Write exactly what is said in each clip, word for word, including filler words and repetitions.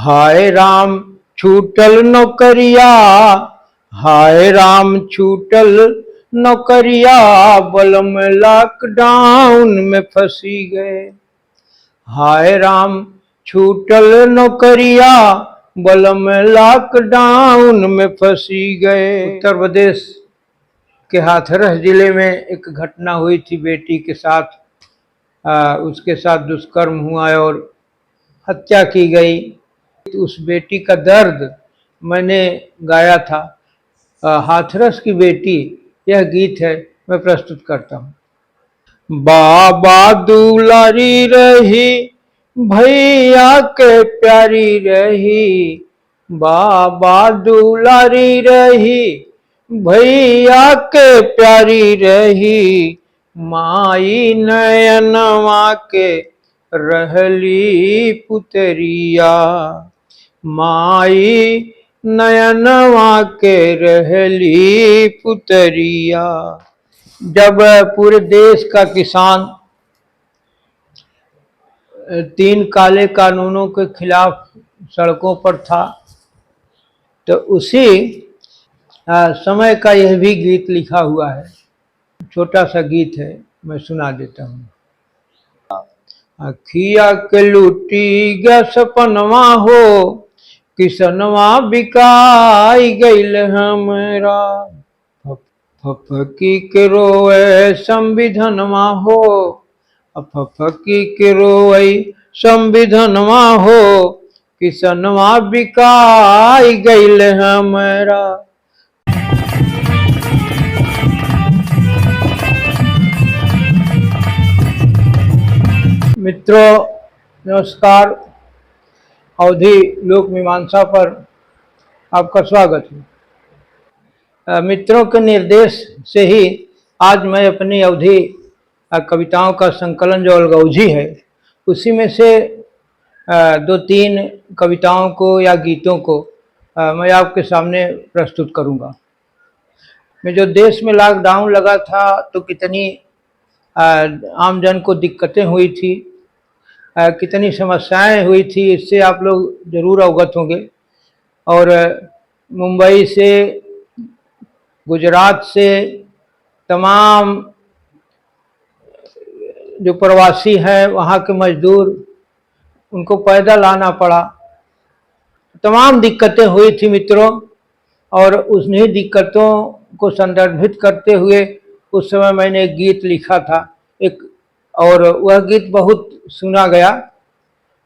हाय राम छूटल नौकरिया, हाय राम छूटल नौकरिया, बलम लॉकडाउन में फंसी गए। हाय राम छूटल नौकरिया, बलम लॉकडाउन में फंसी गए। उत्तर प्रदेश के हाथरस जिले में एक घटना हुई थी, बेटी के साथ, आ, उसके साथ दुष्कर्म हुआ और हत्या की गई। उस बेटी का दर्द मैंने गाया था। आ, हाथरस की बेटी, यह गीत है, मैं प्रस्तुत करता हूँ। बाबा दुलारी रही, भैया के प्यारी रही, बाबा दुलारी रही, भैया के प्यारी रही, माई नयनवा के रहली पुतरिया, माई नयनवा के रहली पुतरिया। जब पूरे देश का किसान तीन काले कानूनों के खिलाफ सड़कों पर था, तो उसी, आ, समय का यह भी गीत लिखा हुआ है। छोटा सा गीत है, मैं सुना देता हूँ। अखिया के लूटी गया सपनवा हो, किसनवा बिकाई गइल हमरा। फफ-, फफकी के रोए संविधनवा हो, आ फफकी के रोए संविधनवा हो, किसनवा बिकाई गइल हमरा। मित्रों, नमस्कार। अवधी लोक मीमांसा पर आपका स्वागत है। अ, मित्रों के निर्देश से ही आज मैं अपनी अवधी, अ, कविताओं का संकलन जो अलगौजी है, उसी में से, अ, दो तीन कविताओं को या गीतों को, अ, मैं आपके सामने प्रस्तुत करूँगा। मैं जो देश में लॉकडाउन लगा था, तो कितनी, अ, आमजन को दिक्कतें हुई थी, अ, कितनी समस्याएं हुई थी, इससे आप लोग जरूर अवगत होंगे। और, अ, मुंबई से, गुजरात से तमाम जो प्रवासी हैं, वहाँ के मजदूर, उनको पैदल आना पड़ा। तमाम दिक्कतें हुई थी मित्रों, और उन्हीं दिक्कतों को संदर्भित करते हुए उस समय मैंने एक गीत लिखा था, एक, और वह गीत बहुत सुना गया।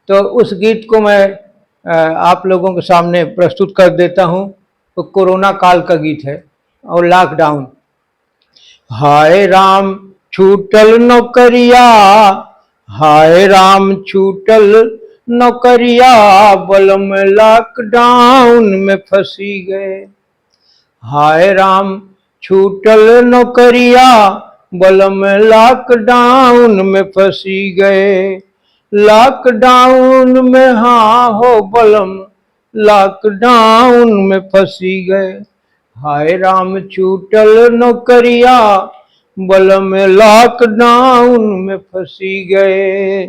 तो उस गीत को मैं, अ, आप लोगों के सामने प्रस्तुत कर देता हूँ। वो कोरोना काल का गीत है और लॉकडाउन। हाय राम छूटल नौकरिया, हाय राम छूटल नौकरिया, बलम लॉकडाउन में फंसी गए। हाय राम छूटल नौकरिया, बलम लॉकडाउन में फंसी गए। लॉकडाउन में, हाँ हो बलम, लॉकडाउन में फंसी गए। हाय राम छूटल नौकरिया, बलम लॉकडाउन में फंसी गए।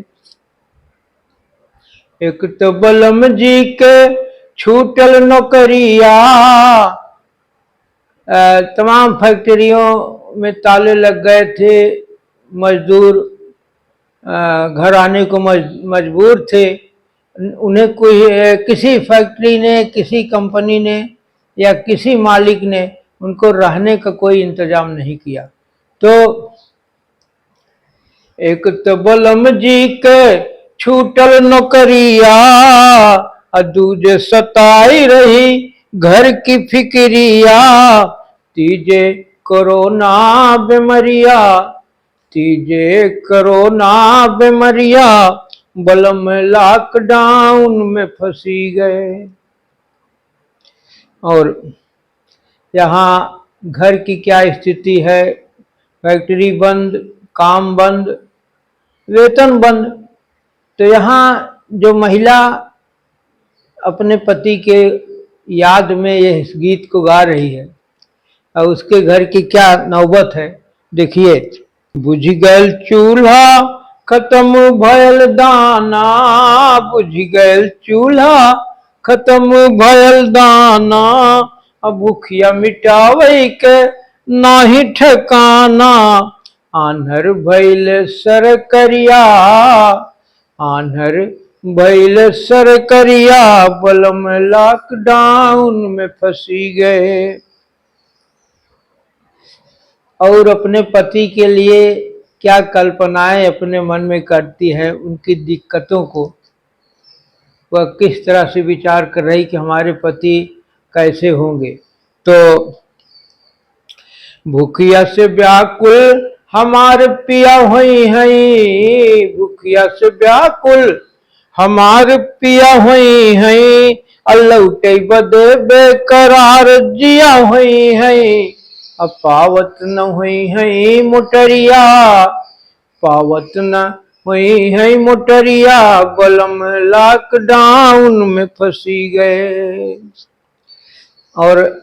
एक तो बलम जी के छूटल नौकरिया, अ, तमाम फैक्ट्रियों में ताले लग गए थे, मजदूर, अ, घर आने को मज-, मजबूर थे। उन्हें कोई, अ, किसी फैक्ट्री ने, किसी कंपनी ने या किसी मालिक ने उनको रहने का कोई इंतजाम नहीं किया। तो एक तो बलम जी के छूटल नौकरिया, आ दूजे सताई रही घर की फिक्रिया। तीजे कोरोना बेमरिया, तीजे कोरोना बेमरिया, बलम लॉकडाउन में फंसी गए। और यहाँ घर की क्या स्थिति है, फैक्ट्री बंद, काम बंद, वेतन बंद। तो यहाँ जो महिला अपने पति के याद में यह इस गीत को गा रही है और उसके घर की क्या नौबत है, देखिए। बुझ गयल चूल्हा, खत्म भयल दाना, बुझ गयल चूल्हा, खत्म भयल दाना, अब भुखिया मिटावै के नाहीं ठेकाना। आन्हर भइल सरकरिया, आन्हर भइल सरकरिया, बलम lockdown में फँसी गए। और अपने पति के लिए क्या कल्पनाएं अपने मन में करती है, उनकी दिक्कतों को, वह किस तरह से विचार कर रही कि हमारे पति कैसे होंगे। तो भुखिया से व्याकुल हमार पिया होई हैं, भुखिया से व्याकुल हमार पिया होई हैं, आ लौटे बदे बेकरार जिया होई हैं। अब पावत न होई हैं मोटरिया, पावत न होई हैं मोटरिया, बलम lockdown में फँसी गए। और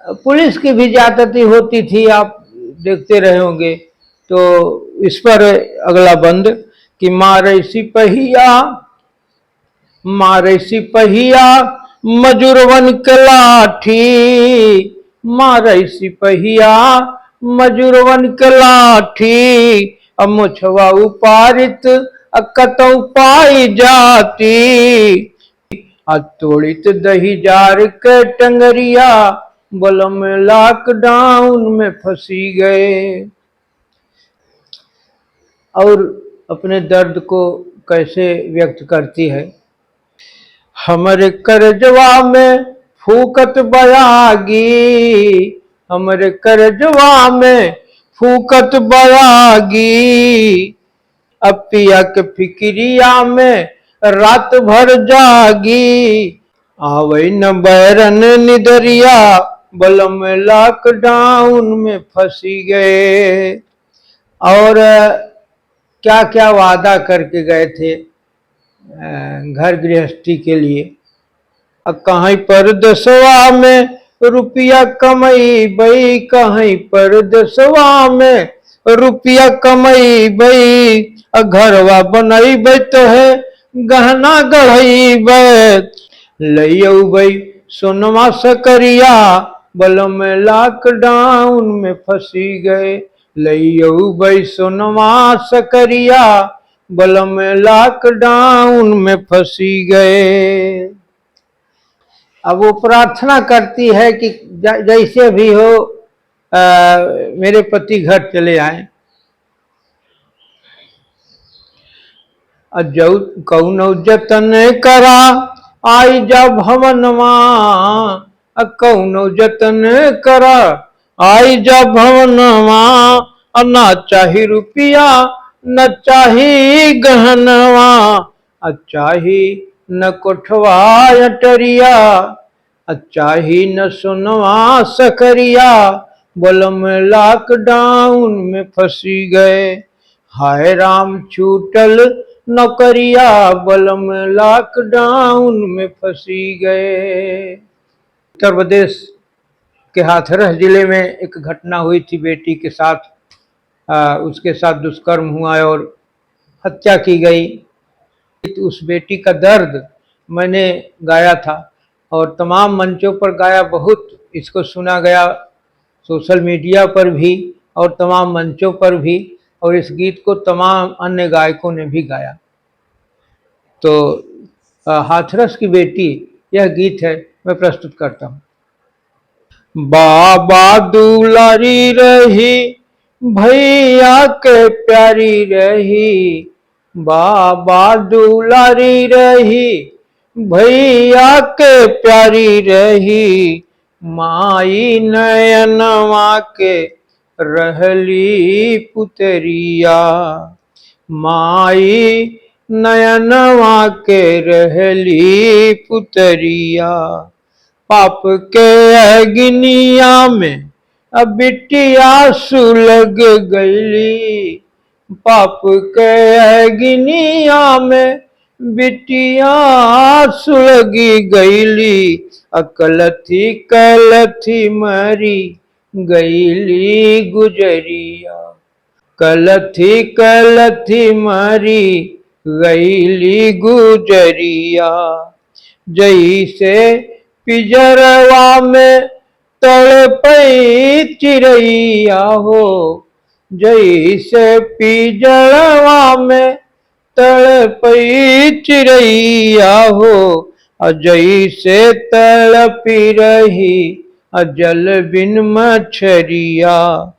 पुलिस की भी ज्यादती होती थी, आप देखते रहे होंगे। तो इस पर अगला बंद कि मारे सिपहिया, मारे सिपहिया मजूरवन के लाठी, मारे सिपहिया मजूरवन के लाठी, अब मोछवा उपारित अ कतौ पाई जाती। आ तोड़ित दही जार के टंगरिया, बलम lockdown में फँसी गए। और अपने दर्द को कैसे व्यक्त करती है। हमरे करजवा में फूकत बयागी, हमरे करजवा में फूकत बयागी, अब पिया के फिकिरिया में रात भर जागी। आवै न बैरन निदरिया, बलम lockdown में फँसी गए। और क्या-क्या वादा करके गए थे, अ, घर गृहस्थी के लिए। अ, कहीं परदेसवा में रुपया कमइबै, कहीं परदेसवा में रुपया कमइबै, अ, घरवा बनइबै तोहे गहना गढ़इबै। लइयउबै सोनवा सकरिया, बलम lockdown में फँसी गए। लइयउबै सोनवा सकरिया, बलम lockdown में फँसी गए। अब वो प्रार्थना करती है कि ज-, जैसे भी हो, अ, मेरे पति घर चले आएँ। अ, जौ-, कौनो जतन करा, आई जा भवनवा, अ, कौनो जतन करा, आई जा भवनवा, अ, ना चाही रुपया, न चाही गहनवा, अ, चाही न कोठवा अटरिया, अ, चाही न सोनवा सकरिया, बलम lockdown में फँसी गए। हाय राम छूटल नौकरिया, बलम lockdown में फँसी गए। उत्तर प्रदेश के हाथरस जिले में एक घटना हुई थी बेटी के साथ। अ, उसके साथ दुष्कर्म हुआ और हत्या की गई। उस बेटी का दर्द मैंने गाया था और तमाम मंचों पर गाया, बहुत इसको सुना गया, social media पर भी और तमाम मंचों पर भी, और इस गीत को तमाम अन्य गायकों ने भी गाया। तो, अ, हाथरस की बेटी यह गीत है, मैं प्रस्तुत करता हूँ। बाबा दुलारी रही, भैया के प्यारी रही, बाबा दुलारी रही, भैया के प्यारी रही, माई नयनवा के रहली पुतरिया, माई नयनवा के रहली पुतरिया। पाप के अग्निया में अब बिटिया सुलग गईली, पाप के अग्निया में बिटिया सुलगी गईली, अ कलथी कलथी मरी गईली गुजरिया, कलथी कलथी मरी गईली गुजरिया। जैसे पिजरवा में तड़पई चिरैया हो, जैसे पिजरवा में तड़पई चिरैया हो, आ जैसे तड़पी रही आ जल बिन मछरिया।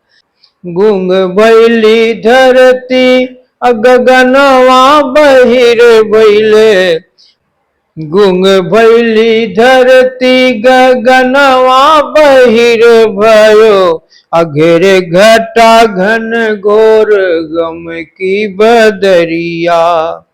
गूंग भैली धरती आ गगनवा बहिर भैले, गूंग भैली धरती गगनवा बहिर भयो, अघेरे घटा घन घोर गम की बदरिया।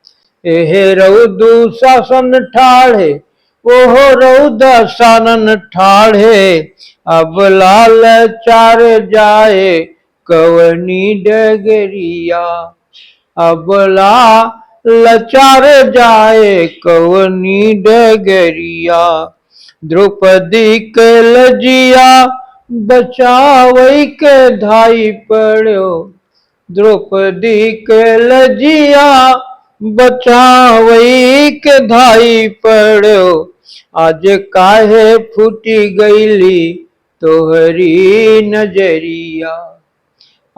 एहे रौदू सासन ठाढ़े, ओहो रौदा सानन ठाढ़े, अब लाल चार जाए कवनी डगरिया। अब लाल चार जाए कवनी डगरिया। द्रौपदी के लजिया बचावई के धाई पड़ो, द्रौपदी के लजिया बचावई के धाई पड़ो। आज काहे फूटी गईली तोहरी नजरिया,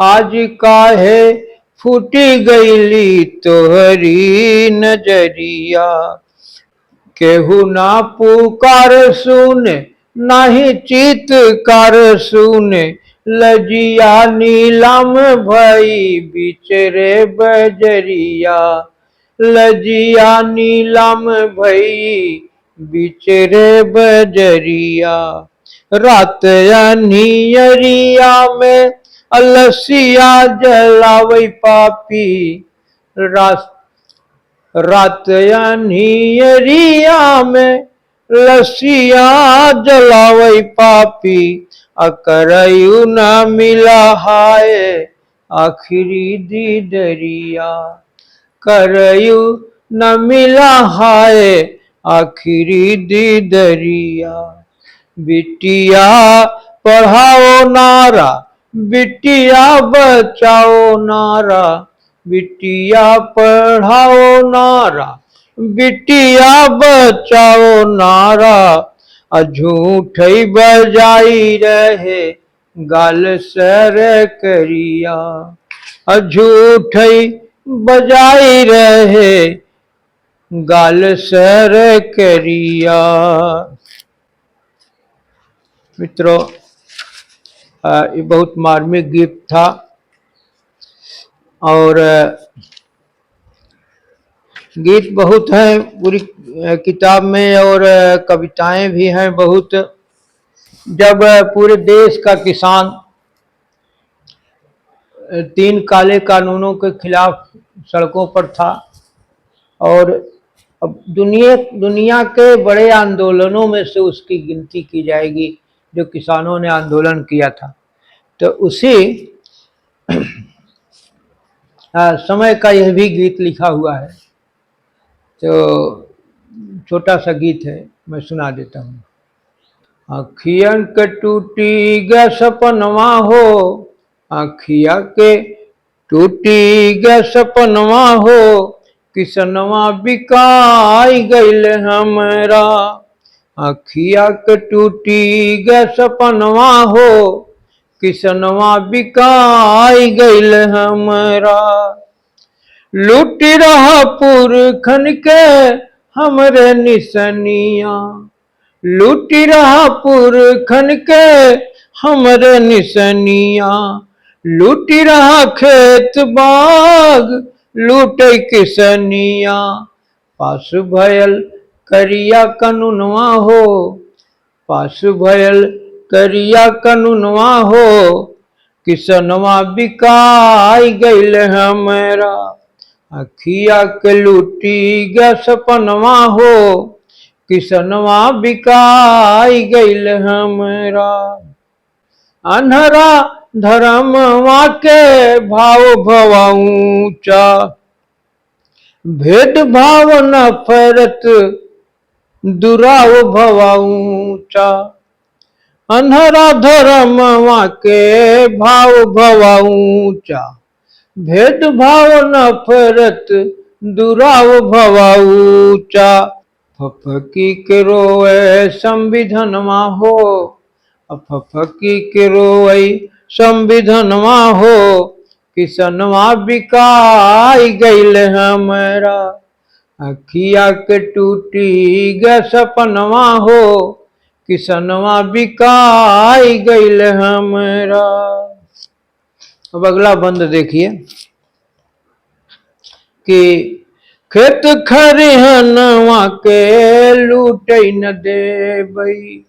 आज काहे फूटी गईली तोहरी नजरिया। केहू ना पुकार सुने, नाही चीत्कार सुने, लजिया नीलम भई बीच रे बजरिया, लजिया नीलम भई बीच रे बजरिया। रात अन्हियरिया में अलसिया जलावई पापी, रात रात अन्हियरिया में लसिया जलावई पापी, आ करयू न मिला हाय आखिरी दीदरिया, करयू न मिला हाय आखिरी दीदरिया। बिटिया पढ़ाओ नारा, बिटिया बचाओ नारा, बिटिया पढ़ाओ नारा, बिटिया बचाओ नारा। आ झूठई बजाई रहे गाल सर करिया, आ झूठई बजाई रहे गाल सर करिया। मित्रों, अ, ये बहुत मार्मिक गीत था और, अ, गीत बहुत हैं पूरी, अ, किताब में और, अ, कविताएं भी हैं बहुत। जब, अ, पूरे देश का किसान तीन काले कानूनों के खिलाफ सड़कों पर था और अब दुनिया, दुनिया के बड़े आंदोलनों में से उसकी गिनती की जाएगी, जो किसानों ने आंदोलन किया था। तो उसी, आ, समय का यह भी गीत लिखा हुआ है। तो छोटा सा गीत है, मैं सुना देता हूँ। अखियन के टूटी ग सपनवा हो, अखिया के टूटी ग सपनवा हो, किसनवा बिकाई गइल हमरा। अखिया के टूटी ग सपनवा हो, किसनवा बिकाई गइल हमरा। लूटी रहा पुरखन के हमरे निसनिया, लूटी रहा पुरखन के हमरे निसनिया, लूटी रहा खेत बाग, लूटे किसनिया। पास भयल करिया कनुनवा हो, पास भयल करिया कनुनवा हो, किसनवा बिकाई गइल हमरा। अखिया के लूटी ग सपनवा हो, किसनवा बिकाई गइल हमरा। अन्हरा धर्मवा के भाव भवा ऊंचा, भेदभाव नफरत दुराव भवा ऊंचा। अन्हरा धर्मवा के भाव भवा ऊंचा, भेदभाव नफरत दुराव भवा ऊंचा। फफकी के रोवे संविधनवा हो, अब फफकी के रोवे संविधनवा हो, किसनवा बिकाई गइल हमरा। अखिया के टूटी ग सपनवा हो, किसनवा बिकाई गइल हमरा। अब अगला बंद देखिए कि खेत खरिहनवा के लूटै न देबै,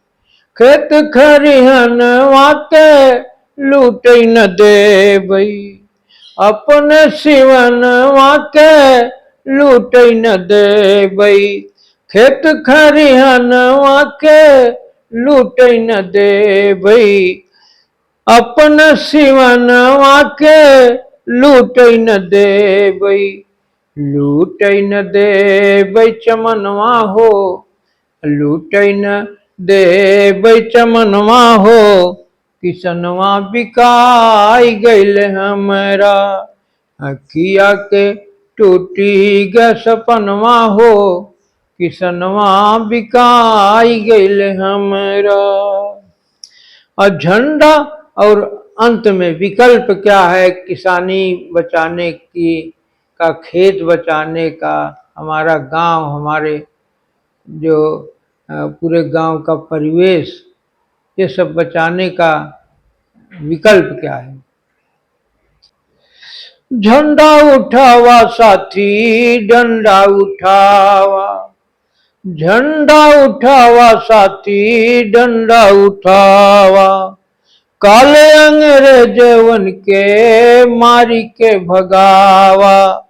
खेत खरिहनवा के लूटै न देबै, अपन सिवनवा के लूटै न देबै, खेत खरिहनवा के लूटै न देबै, अपन सिवनवा के लूटै न देबै, लूटै न देबै चमनवा हो, लूटै न देबै चमनवा हो, किसनवा बिकाई गइल हमरा। अखिया के टूटी ग सपनवा हो, किसनवा बिकाई गइल हमरा। और झंडा और अंत में विकल्प क्या है किसानी बचाने की, का खेत बचाने का, हमारा गांव, हमारे जो, अ, पूरे गांव का परिवेश, ये सब बचाने का विकल्प क्या है? झंडा उठावा साथी, डंडा उठावा, झंडा उठावा साथी, डंडा उठावा, काले अंग्रेजवन के मारी के भगावा।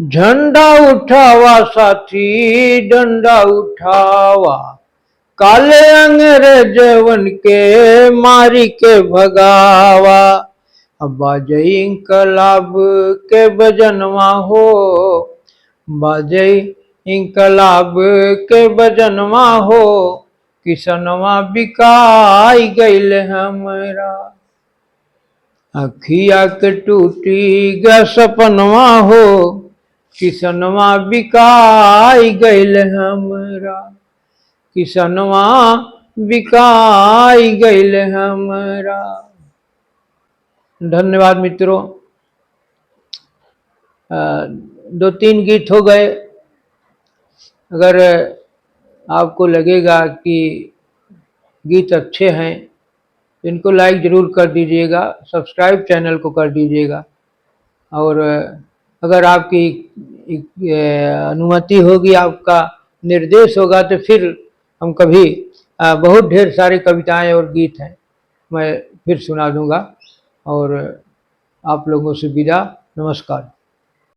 झंडा उठावा साथी, डंडा उठावा, काले अंग्रेजवन के मारी के भगावा। अब बाजे इंकलाब के बजनवा हो, बाजे इंकलाब के बजनवा हो, किसनवा बिकाई गइल हमरा। अखिया के टूटी ग सपनवा हो, किसनवा बिकाई गइल हमरा, किसनवा बिकाई गइल हमरा। धन्यवाद मित्रों। अ, दो तीन गीत हो गए। अगर आपको लगेगा कि गीत अच्छे हैं, तो इनको like जरूर कर दीजिएगा, subscribe channel को कर दीजिएगा। और अगर आपकी, अ, अनुमति होगी, आपका निर्देश होगा, तो फिर हम कभी, अ, बहुत ढेर सारी कविताएं और गीत हैं, मैं फिर सुना दूंगा। और आप लोगों से विदा, नमस्कार।